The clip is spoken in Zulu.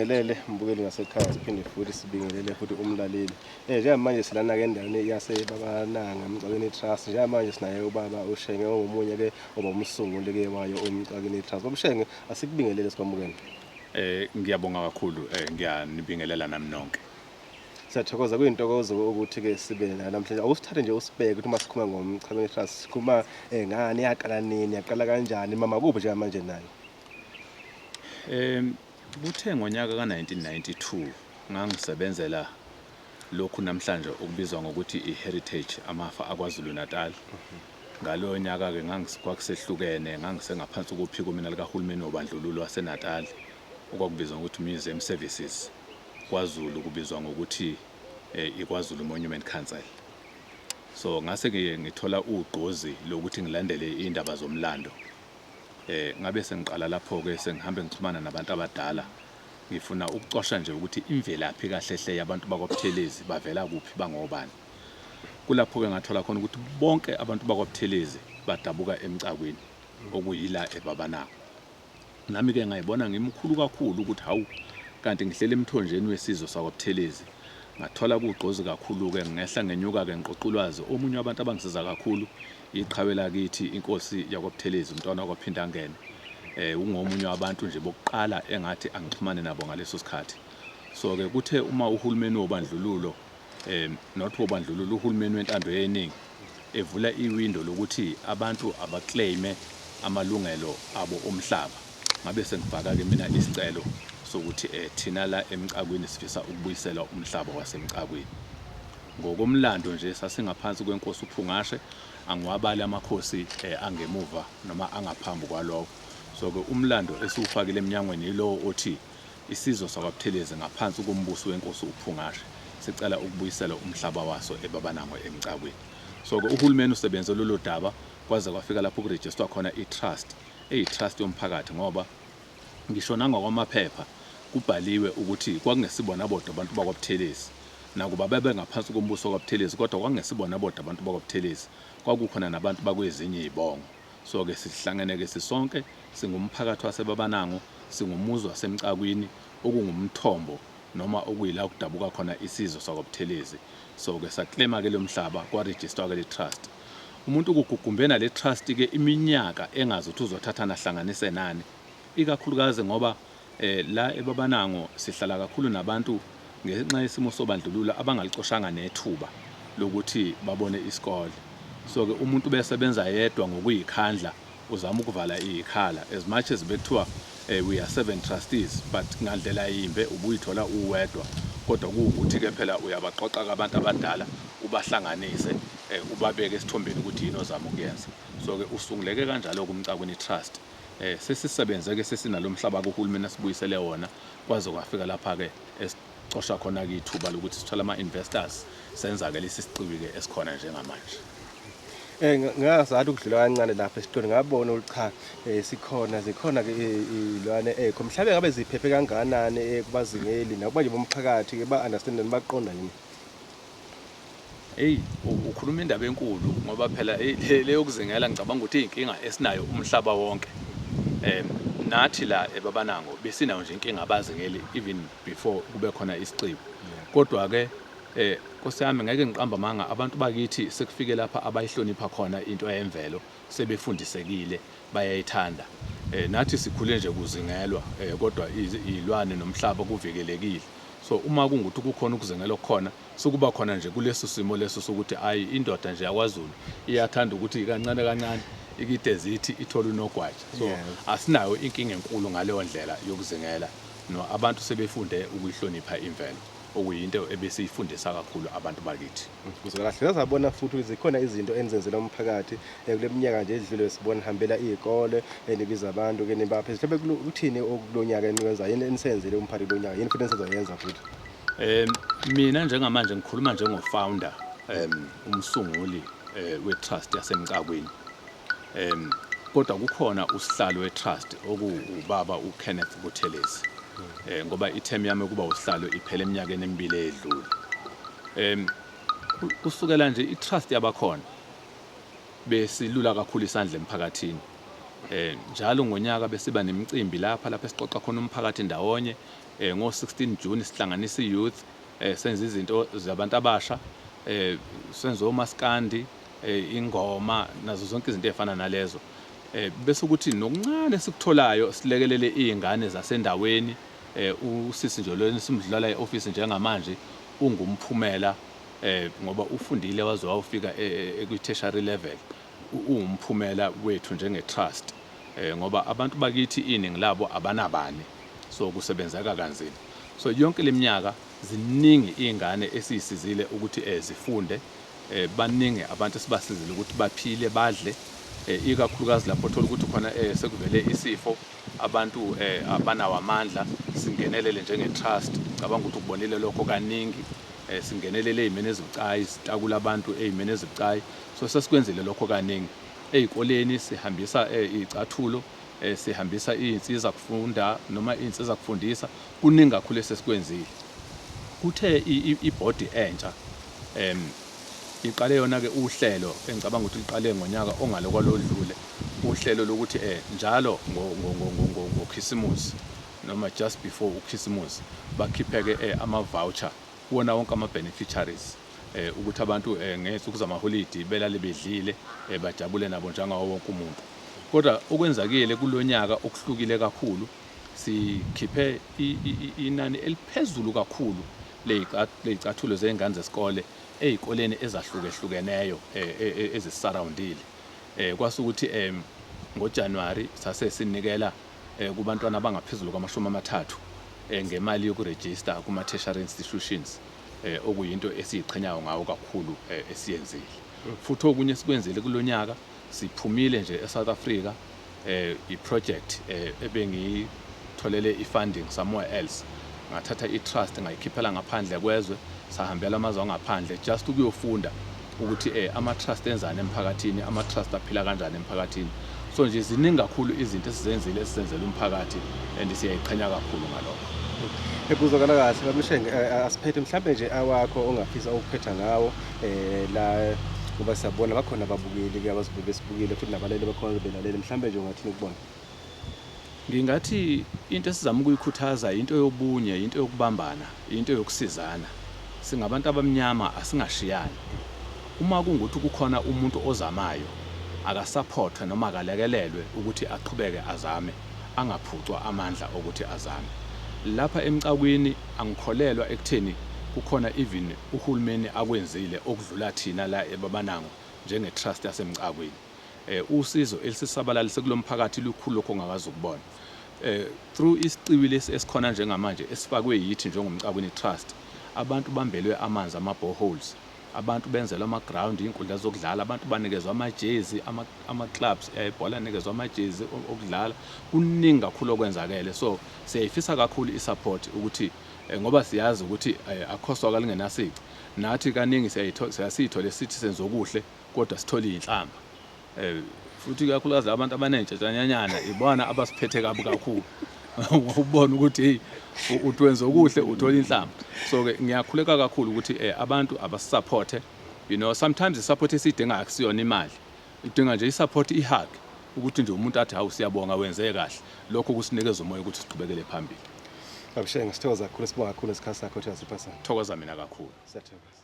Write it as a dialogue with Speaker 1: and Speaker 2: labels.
Speaker 1: Sikubingelele mbukeli ngasekhaya, siphinde futhi sibingelele futhi umlaleli. Njengamanje silana ke endaweni yaseBabanango eMcakeni Trust. Njengamanje sinaye ubaba uShenge ongomunye ke oba umsunguli ke wayo uMcakeni Trust. Baba uShenge, asikubingelele, sikwamukele.
Speaker 2: Ngiyabonga kakhulu, ngiyanibingelela nami nonke.
Speaker 1: Siyathokoza, kuyintokozo ukuthi ke sibe namhlanje. Awusithathe nje usibheke ukuthi uma sikhuluma ngoMcakeni Trust sikhuluma ngani, yaqala nini, yaqala kanjani, mama kuphi njengamanje nayo?
Speaker 2: Kuthe ngonyaka ka-1992 ngangisebenzela lokhu namhlanje okubizwa ngokuthi i-heritage, amafa akwaZulu Natal. Ngaloyo nyaka-ke kwakusehlukene, ngangisengaphansi kophiko mina likahulumeni wobandlululo waseNatal, okwakubizwa ngokuthi Museum Services. KwaZulu kubizwa ngokuthi iKwaZulu Monument Council. So ngase ke ngithola ugqozi lokuthi ngilandele indaba zomlando. Ngabe sengiqala lapho ke sengihambe ngixhumana nabantu abadala, ngifuna ukucosha nje ukuthi imvelaphi kahle hle yabantu bakwaButhelezi, bavela kuphi, bangobani. Kulapho ke ngathola khona ukuthi bonke abantu bakwaButhelezi badabuka eMcakwini, okuyila eBabanango. Nami ke ngayibona ngimkhulu kakhulu ukuthi hawu, kanti ngihlele emthonjeni wesizwe sakwaButhelezi. Ngathola kugqozi kakhulu ke, ngehla ngenyuka ke ngiqoqa ulwazi. Omunye wabantu abangisiza kakhulu iqhawe lakithi, inkosi yakwaButhelezi, umntwana wakwaPhindangene. Ungomunye wabantu nje bokuqala engathi angixhumane nabo ngaleso sikhathi. So ke kuthe uma uhulumeni wobandlululo, not wobandlululo, uhulumeni wentando yeningi evula iwindow lokuthi abantu abaclaime amalungelo abo omhlaba, ngabe sengifaka ke mina isicelo sokuthi thina la eMcakwini sifisa ukubuyisela umhlaba waseMcakwini. Ngokomlando nje sasingaphansi kwenkosi uPhungashe, angiwabali amakhosi angemuva noma angaphambi kwalowo. So ke umlando esiwufakile eminyangweni yilowo othi isizwe sakwaButhelezi ngaphansi kombuso wenkosi uPhungashe sicela ukubuyisela umhlaba waso eBabanango eMcakwini. So ke uhulumeni usebenze lolo daba kwaze kwafika lapho kurejistwa khona i-trust, eyi-trust yomphakathi, ngoba ngisho nangokwamaphepha kubhaliwe ukuthi kwakungesibona bodwa abantu bakwaButhelezi. Nakuba bebengaphansi kombuso kwaButhelezi, kodwa kwakungesibona bodwa abantu bakwaButhelezi, kwakukhona nabantu bakwezinye izibongo. So ke sihlangene ke sisonke singumphakathi waseBabanango, singumuzi waseMcakwini okungumthombo noma okuyila kudabuka khona isizwe sakwaButhelezi. So ke saclaima ke lo mhlaba, kwarejistwa ke le trust. Umuntu kugugumbena le trust ke iminyaka engazi ukuthi uzothatha nahlanganise nani, ikakhulukazi ngoba la eBabanango sihlala kakhulu nabantu ngenxa yesimo sobandlululo abangalicoshanga nethuba lokuthi babone isikole. So ke umuntu besebenza yedwa ngokuyikhandla, uzama ukuvala ikhala. As much as bekuthiwa we are seven trustees, but ngandlela yimbe ubuyithola uwedwa, kodwa kuwukuthi ke phela uyabaqoqa abantu abadala, ubahlanganise, ubabeke esithombeni ukuthi yini ozama ukuyenza. So ke usunguleke kanjalo kuMcakwini Trust. Sesisebenze ke sesinalomhlaba kuhulumeni asibuyisele wona, kwaze kwafika lapha ke esicosha khona ke ithuba lokuthi sithole ama investors, senza ke lesi siqiwi ke esikhona njengamanje.
Speaker 1: Ngazathi ukudlula kancane lapha esitolo, ngabona ukuthi cha, sikhona zikhona ke izilwane ekho, mhlawumbe ngabe ziphephe kangakanani kubazingeli nakuba nje bomphakathi ke ba understand, baqonda yini?
Speaker 2: Hey, ukhuluma indaba enkulu, ngoba phela le yokuzingela ngicabanga ukuthi inkinga esinayo umhlaba wonke. Nathi la eBabanango besinayo nje inkinga abazingeli even before kube khona isiqiwi. Kodwa ke Nkosi yami, ngeke ngiqamba amanga, abantu bakithi sekufike lapha abayihlonipha khona into yemvelo, sebefundisekile, bayayithanda. Nathi sikhule nje kuzingelwa, kodwa izilwane nomhlaba kuvikelekile. So uma kungukuthi kukhona ukuzingela okukhona, sukuba khona nje kuleso simo leso sokuthi ayi, indoda nje yakwaZulu iyathanda ukuthi kancane kancane ikide zithi ithole unogwaja. So asinayo inkinga enkulu ngaleyo ndlela yokuzingela. No, abantu sebefunde ukuyihlonipha imvelo, okuyinto ebesiyifundisa kakhulu abantu bakithi.
Speaker 1: Kuzwakala kahle. Sazabona futhi ukuthi zikhona izinto enizenzela umphakathi kule minyaka nje edlule, sibona hambela izikole, nibiza abantu ke nibaphe. Mhlawumbe kuthini okulonyaka enikwenza, yini enisenzele umphakathi kulonyaka, yini futhi enisezoyenza futhi?
Speaker 2: Mina njengamanje ngikhuluma njengo founder, umsunguli we trust yaseMcakwini. Kodwa kukhona usihlalo we trust okuwubaba uKenneth Buthelezi. Ngoba iterm yami kuba usihlalo iphele eminyakeni emibili edlule. Kusukela nje i-trust yabakhona besilula kakhulu isandla emphakathini. Njalo ngonyaka besiba nemicimbi lapha esiqoqa khona umphakathi ndawonye. Ngo-16 June sihlanganisa i-youth, senza izinto zabantu abasha, senza omaskandi, ingoma nazo zonke izinto ezifana nalezo. Bese ukuthi nokuncane esikutholayo silekelele izingane zasendaweni. Usisi nje lona simdlula e-office njengamanje ungumphumela, ngoba ufundile waze wawufika kwi-tertiary level, uwumphumela wethu njenge-trust, ngoba abantu bakithi iningi labo abanabani, so kusebenzeka kanzima. So yonke leminyaka ziningi izingane esiyisizile ukuthi zifunde, baningi abantu esibasizile ukuthi baphile, badle, ikakhulukazi lapho thola ukuthi khona sekuvele isifo, abantu abanawo amandla, singenelele njenge-trust. Ngicabanga ukuthi ukubonile lokho kaningi, singenelele ey'meni ezibucayi, sitakula abantu ey'meni ezibucayi. So sesikwenzile lokho kaningi. Ey'koleni sihambisa iy'cathulo, sihambisa iy'nsiza kufunda noma iy'nsiza kufundisa. Kuningi kakhulu esesikwenzile. Kuthe ibhodi entsha iqale yona-ke uhlelo engicabanga ukuthi liqale ngonyaka ongale kwalodlule, uhlelo lokuthi njalo ngoKhisimusi noma just before uKhisimusi bakhipheke ama-voucher kuwona wonke ama-beneficiaries, ukuthi abantu ngey'nsuku zamaholidi belale bedlile, bajabule nabo njengawo wonke umuntu. Kodwa okwenzakile kulo nyaka okuhlukile kakhulu, sikhiphe inani eliphezulu kakhulu ley'cathulo zey'ngane zesikole ey'koleni ezahlukehlukeneyo ezisisarawundile. Kwase ukuthi ngoJanuwari sase sinikela kubantwana abangaphezulu kwama-30 ngemali yokurejista kuma-tertiary institutions, okuyinto esiyiqhenyayo ngawo kakhulu esiyenzile. Futhi okunye esikwenzile kulonyaka, siphumile nje eSouth Africa, i-project ebengiyitholele i-funding somewhere else, ngathatha i-trust ngayikhiphela ngaphandle kwezwe, sahambela amazwe angaphandle just ukuyofunda ukuthi ama-trust enzani emphakathini, ama-trust aphila kanjani emphakathini. So nje ziningi kakhulu izinto esizenzile esizenzela umphakathi and siyayiqhenya kakhulu ngalokho.
Speaker 1: Ekuzwakala kahle, babuShenge. Asiphethe mhlambe nje awakho ongafisa ukuphetha ngawo la, ngoba siyabona bakhona ababukeli ke abazobe besibukile futhi nabalali bakhona belalele. Mhlambe nje ungathini ukubona?
Speaker 2: Ngingathi into esizama ukuyikhuthaza into yobunye, into yokubambana, into yokusizana. Singabantu abamnyama, asingashiyani. Uma kungukuthi kukhona umuntu ozamayo, akasaphothwe noma akalekelelwe ukuthi aqhubeke azame, angaphucwa amandla okuthi azame. Lapha eMcakwini angikholelwa ekutheni kukhona even uhulumeni akwenzile okudlula thina la eBabanango njenge-trust yaseMcakwini. Usizo elisisabalalise kulomphakathi lukhulu lokho ongakaze ukubona. Through isiqiwi lesi esikhona njengamanje esifakwe yithi njengoMcakwini Trust, abantu bambelwe amanzi, ama-boreholes, abantu benzelwe ama-ground, iy'nkundla zokudlala, abantu banikezwa amajezi, ama-clubs ebhola anikezwa amajezi okudlala. Kuningi kakhulu okwenzakele, so siyayifisa kakhulu i-support ukuthi ngoba siyazi ukuthi akukho soka lingenasici. Nathi kaningi siyasithole sithi senza okuhle kodwa sithole iy'nhlamba, futhi ikakhulukazi abantu abaney'ntshantshanyana ibona abasiphethe kabi kakhulu. Ubona ukuthi hey, uthi wenza okuhle uthola inhlamba. So-ke ngiyakhuleka kakhulu ukuthi abantu abasupporte. Sometimes i-support esiyidinga akusiyona imali, idinga nje i-support, i-hug, ukuthi nje umuntu athi, "Hawu, siyabonga, wenze kahle." Lokho kusinikeza umoya ukuthi siqhubekele phambili.
Speaker 1: Babushenge, sithokoza kakhulu, sibonga kakhulu isikhathi sakho ukuthi wasipha sona.
Speaker 2: Thokoza mina kakhulu.
Speaker 1: Siyathokoza.